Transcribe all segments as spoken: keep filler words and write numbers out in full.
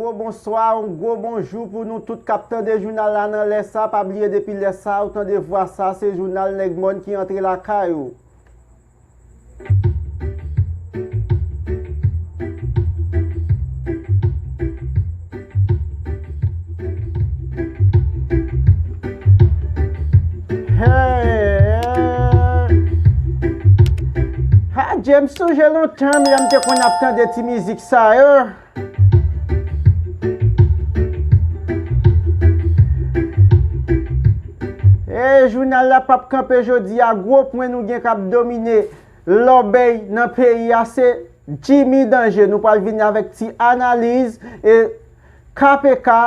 Gwo bonswa, yon gwo bonjou pou nou tout k ap tande jounal la nan lè sa. Pa bliye depi lè sa ou tande vwa sa, se jounal Nèg Mòn ki antre lakay ou. Hey! Ha, James, sonje lontan lè m te konn ap tande ti mizik sa yo. E jounal la p ap kanpe jodi a, gwo pwen nou gen k ap domine lòbèy nan peyi a, se Jimmy Danger. Nou pral vini avèk ti analiz e K P K,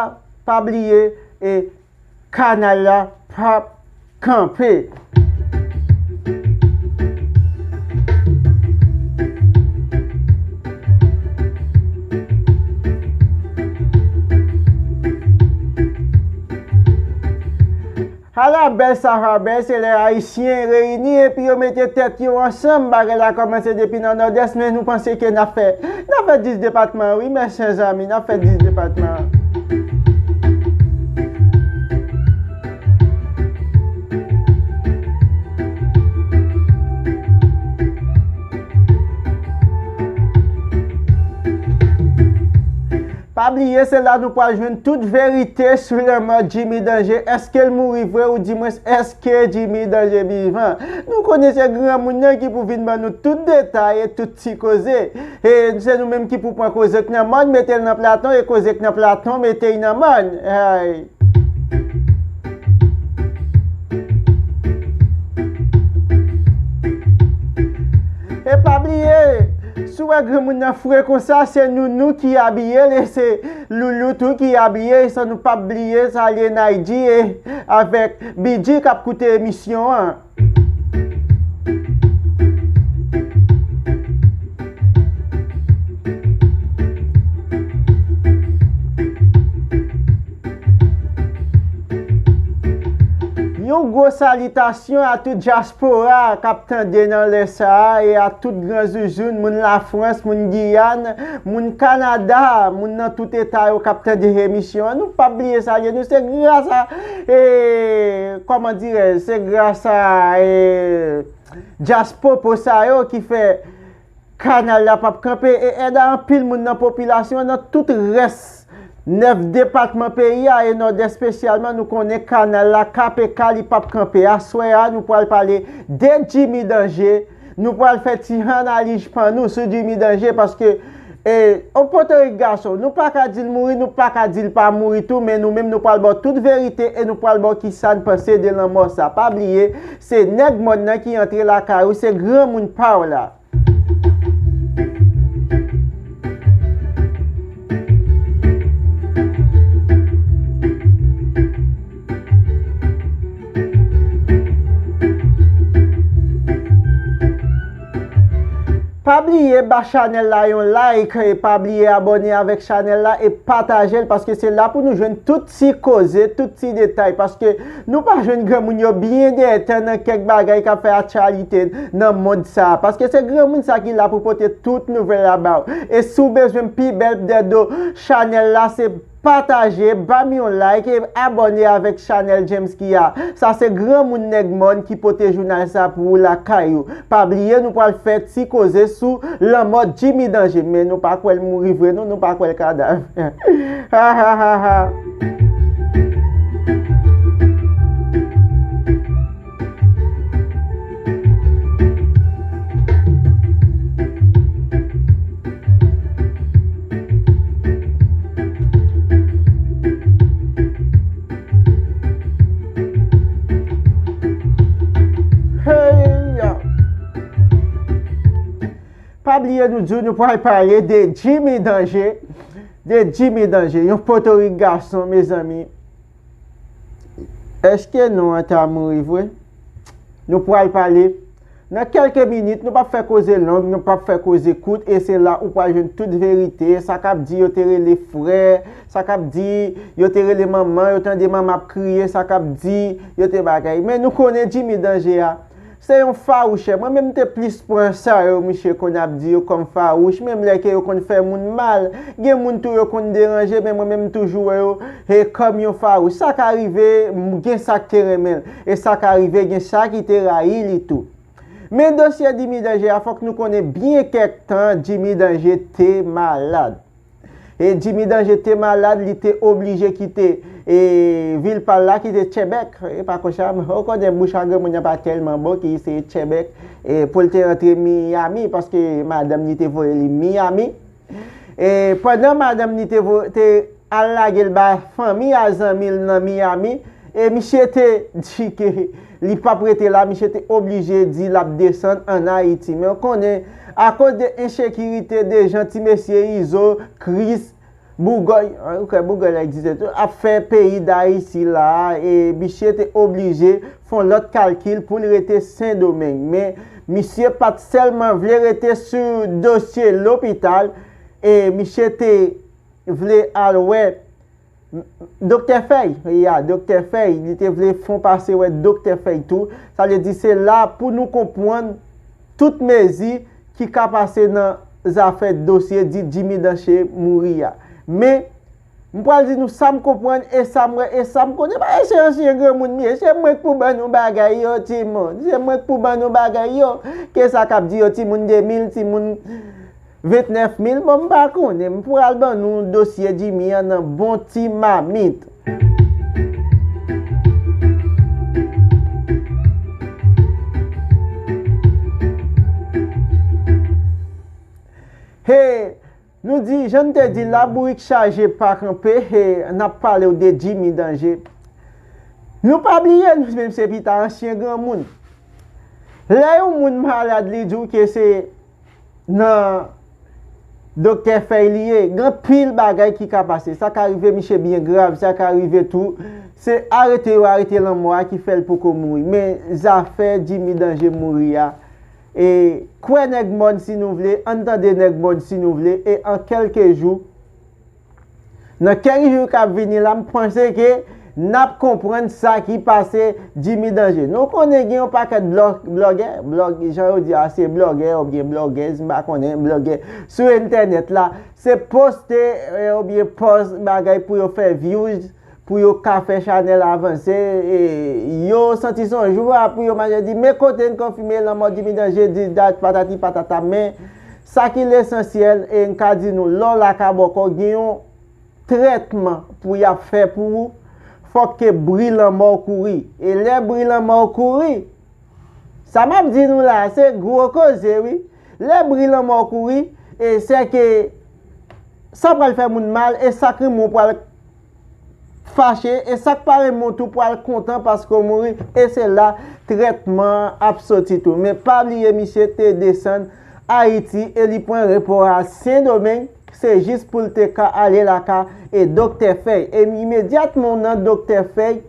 pa bliye, e kanal la p ap kanpe. Ala bèl sa va bèl, se lè Ayisyen reyini epi yo mete tèt yo ansanm, bagay la kòmanse depi nan Nòdès, men nou panse ke n ap fè, n ap fè dis depatman, wi, mèchè zanmi, n ap fè dis depatman. Pa bliye, se la nou pral jwenn tout verite sou lanmò Jimmy Danger. Èske l mouri vre, oudimwens, èske Jimmy Danger vivan? Nou konnen se granmoun nan ki pou vin ban nou tout detay e tout ti koze. E se nou menm ki pou pran koze k nan mòn, mete l nan platon, e koze k nan platon, mete l nan mòn. Ay. E pa bliye, si w wè granmoun nan fre konsa, se nou, nou ki abiye l, e se Loulou tou ki abiye, e san nou p ap bliye, salye Naydi e avèk Bidji k ap koute emisyon an. Yon gwo salitasyon a tout dyaspora k ap tande nan lè sa a e a tout gran zouzoun, moun Lafrans, moun Giyàn, moun Kanada, moun nan tout eta yo k ap tande emisyon an. Nou p ap bliye salye nou. Se gras a, e, kòman dirè, se gras a, e, dyaspopo sa yo ki fè kanal la p ap kanpe e èd a anpil moun nan popilasyon an nan tout rès nèf depatman peyi a e Nòdès espesyalman. Nou konnen kanal la K P K, li p ap kanpe. Aswè a, nou pral pale de Jimmy Danger. Nou pral fè ti analiz pa nou sou Jimmy Danger paske, e, yon potorik gason, nou pa ka di l mouri, nou pa ka di l pa mouri tou, men nou menm nou pral ba w tout verite e nou pral ba w kisa n panse de lanmò sa. Pa bliye, se nèg mòn nan ki antre lakay ou, se granmoun pa w la. Pa bliye ba chanèl la yon like, e pa bliye abòne avèk chanèl la e pataje l, paske se la pou nou jwenn tout ti koze, tout ti detay, paske nou pa jwenn granmoun yo byen dèyè tan nan kèk bagay k ap fè aktyalite nan mond sa a, paske se granmoun sa ki la pou pote tout nouvèl la ba w. E si w bezwen pi bèl dèdo chanèl la, se pataje, ba m yon like e abòne avèk chanèl James ki a. Sa se granmoun nèg mòn ki pote jounal sa pou ou lakay ou. Pa bliye, nou pral fè ti koze sou lanmò Jimmy Danger, men nou pa kwè l mouri vre non, nou pa kwè l kadav. Ha, ha, ha, ha. Hey, ya. Pa bliye nou di w nou pral pale de Jimmy Danger. De Jimmy Danger, yon potorik gason, mezanmi. Èske non an ta mouri vre? Nou pral pale nan kèlke minit, nou p ap fè koze long, nou p ap fè koze kout, e se la ou pral jwenn tout verite, sa k ap di yo te rele frè, sa k ap di yo te rele manman, yo tande manman ap kriye, sa k ap di yo te bagay. Men nou konnen Jimmy Danger a. Se yon fawouchè. Mwen menm m te plis pran sa yo misye konn ap di yo kòm fawouch, menm lè ke yo konn fè moun mal. Gen moun tou yo konn deranje, men mwen menm m toujou wè yo e kòm yon fawouch. Sa ka rive, m- gen sa k te renmen l, e sa ka rive, gen sa ki te rayi li tou. Men dosye Jimmy Danger a, fòk nou konnen byen kèk tan Jimmy Danger te malad. E Jimmy Danger te malad, li te oblije kite e vil pa l la, kite Quebec. E pa konsa, men ou konnen bouch a granmoun nan pa tèlman bon ki se Quebec e pou l te rantre Miami, paske madanm li te voye li Miami. E pandan madanm li te, vo- te al lage l ba fanmi a zanmi l nan Miami, e misye te di ke li p ap rete la, misye te oblije di l ap desann ann Ayiti. Men w konnen, akoz de ensekirite, de jan ti mesye Izo, Kris, Bougòy, an, ou kwè Bougòy la egziste tou, ap fè peyi Dayiti la a, e misye te oblije fè yon lòt kalkil pou l rete Sendomeng. Men, misye pa t sèlman vle rete sou dosye lopital, e misye te vle al wè Doktè Fèy, ya, Doktè Fèy, li te vle fon pase wè Doktè Fèy tou. Sa vle di se la pou nou konprann tout mezi ki ka pase nan zafè dosye di Jimmy Danger mouri a. Men, m pral di nou sa m konprann e sa m wè e sa m konnen. Pa se ansyen granmoun m ye, se mwen k pou ban nou bagay yo, timoun. Se mwen k pou ban nou bagay yo. Ke sa k ap di yo, timoun de mil, timoun ventnèf mil, bon, m pa konnen. M pral ban nou dosye Jimmy an nan bon ti mamit. He, nou di, jan n te di, labourik chaje pa kanpe, he, n ap pale w de Jimmy Danger. Nou pa bliye, nou menm se pita ansyen granmoun. Lè yon moun malad, li di w ke se nan Doktè Fèy li ye, gen anpil bagay ki ka pase. Sa ka rive misye byen grav, sa ka rive tou. Se arete yo arete lanmò a ki fè l poko mouri. Men zafè Jimmy Danger mouri a, e kwè nèg mòn si nou vle, ann tande nèg mòn si nou vle, e an kèlke jou, nan kèk jou k ap vini la, m panse ke n ap konprann sa ki pase Jimmy Danger. Nou konnen gen yon pakèt blò- blògè, blòg, jan yo di a, se blògè oubyen blògèz, m pa konnen, blògè sou entènèt la. Se poste, eh, oubyen pòs bagay pou yo fè views, pou yo ka fè chanèl avanse. E yo santi se yon jou a pou yo mache di, men kote n konfime lanmò Jimmy Danger, di dat patati patata, men sa ki lesansyèl, e n ka di nou, lè w laka bòkò, gen yon trètman pou y ap fè pou ou, fòk ke bri lanmò w kouri. E lè bri lanmò w kouri, sa m ap di nou la, se gwo koze, wi. Lè bri lanmò w kouri, e se ke sa pral fè moun mal, e sa k renmen w pral fache, e sa k pa renmen w tou pral kontan paske w mouri, e se la trètman an ap soti tou. Men pa bliye, misye te desann Ayiti e li pran repò a Sendomeng, se jis pou l te ka ale laka e Doktè Fèy. E imedyatman w nan Doktè Fèy,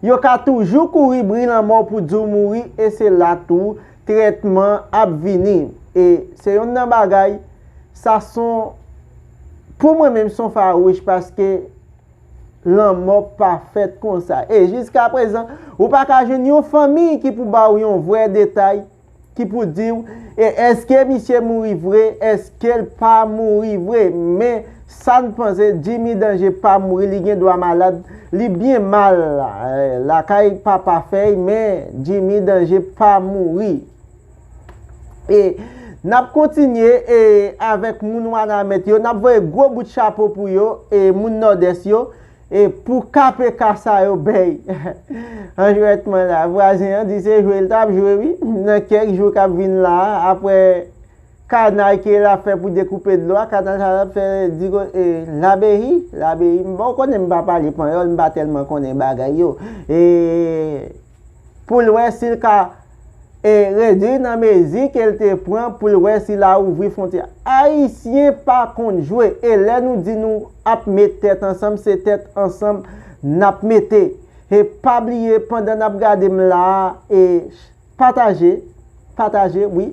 yo ka toujou kouri bri lanmò w pou di w mouri, e se la tou trètman ap vini. E se youn nan bagay, sa son, pou mwen menm, son fawouch, paske lanmò pa fèt konsa. E jiskaprezan, ou pa ka jwenn yon fanmi ki pou ba w yon vrè detay, ki pou di w, e èske misye mouri vre, èske l pa mouri vre. Men, sa n panse, Jimmy Danger pa mouri, li gen dwa malad, li byen mal, eh, lakay papa Fèy, men Jimmy Danger pa mouri. E n ap kontinye, e, avèk moun Wanament yo, n ap voye gwo bout chapo pou yo, e, moun Nòdès yo, e, pou K P K sa yo bèy. An jwèt mwen la, vwazen an di se jwe l t ap jwe, wi, nan kèk jou k ap vin la, apre kanay ke l ap fè pou dekoupe dlo a, kanay sa l ap fè di ko-, e, Labeyi, Labeyi, m bon, konnen m pa pale panyòl, m pa tèlman konnen bagay yo. E, pou l wè si l ka, e, redui nan mezi ke l te pran pou l wè si l a ouvri fwontyè. Ayisyen pa konn jwe, e lè nou di nou ap met tèt ansanm, se tèt ansanm n ap mete. E pa bliye, pandan n ap gade m la a, e pataje, pataje, wi.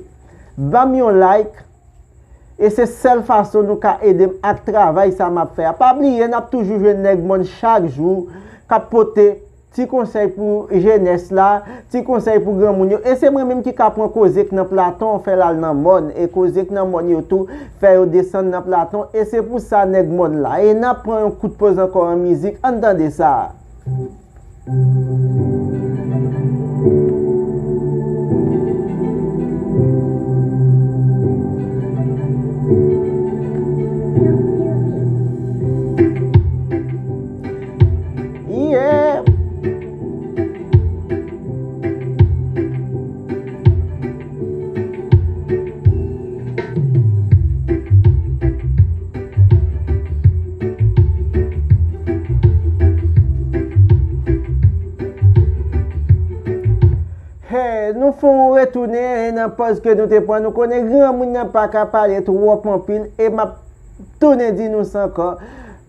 Ban m yon like. E se sèl fason nou ka ede m ak travay sa m ap fè a. Pa bliye, n ap toujou jwenn nèg mòn chak jou k ap pote Ti konsèy pou jenès la, ti konsèy pou granmoun yo. E se mwen menm ki ka pran koze k nan Platon, fè l al nan mòn. E koze k nan mòn yo tou, fè yo desann nan Platon. E se pou sa nèg mòn la. E n ap pran yon kout poz ankò an mizik. Ann tande sa. Yeah. Hey, nou fè yon retounen nan pòz ke nou te pran. Nou konnen granmoun nan pa ka pale twòp anpil. E m ap tounen di nou sa ankò.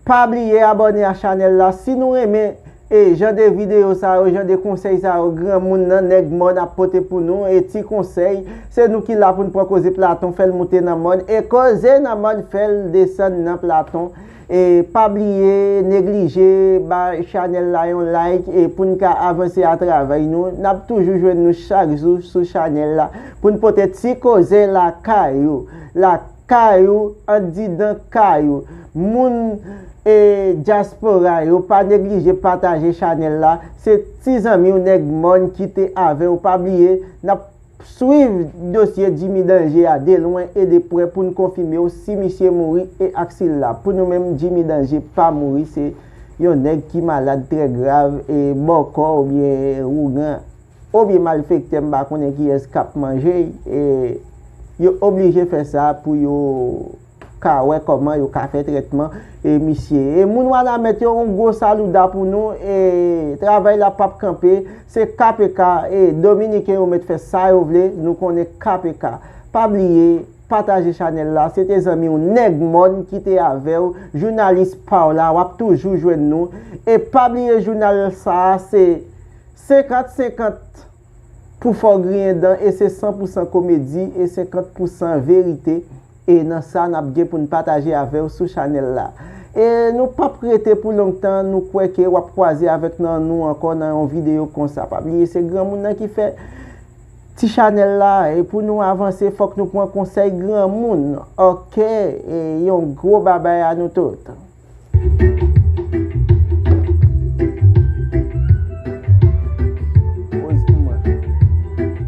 Pa bliye abòne a chanèl la. Si nou renmen e jan de videyo sa yo, jan de konsèy sa yo, granmoun nan, nèg mòn ap pote pou nou, e ti konsèy, se nou ki la pou n pran koze Platon, fè l moute nan mòn, e koze nan mòn, fè l desann nan Platon. E pa bliye, neglije, ba chanèl la yon like, e pou n ka avanse a travay nou. N ap toujou jwenn nou chak jou sou chanèl la, pou n pote ti koze lakay ou. La kay ou, andidan kay ou. Moun, e, dyaspora yo, pa neglije pataje chanèl la. Se ti zanmi w nèg mòn ki te avè w. Pa bliye, n ap swiv dosye Jimmy Danger a de lwen e de prè pou n konfime w si misye mouri e ak si l la. Pou nou menm, Jimmy Danger pa mouri, se yon nèg ki malad trè grav, e bòkò oubyen wougan. Oubyen malfektè, m pa konnen kiyès k ap manje, e yo oblije fè sa pou yo ka wè kòman yo ka fè trètman, e misye. E moun Wanament yo, yon gwo saluda pou nou, e travay la p ap kanpe, se K P K, e Dominiken yo mèt fè sa yo vle, nou konnen K P K. Pa bliye, pataje chanèl la, se te zanmi w nèg mòn ki te avè w, jounalis pa w la, w ap toujou jwenn nou. E pa bliye jounal sa a, se senkant senkant pou fè w griyen dan, e se san pou san komedi e senkant pou san verite. E nan sa, n ap gen pou n pataje avè w sou chanèl la. E nou p ap rete pou longtan, nou kwè ke w ap kwaze avèk nan nou ankò nan yon videyo konsa. Pa bliye, se granmoun nan ki fè ti chanèl la, e pou nou avanse, fòk nou pran konsèy granmoun. Oke, e yon gwo babay a nou tout.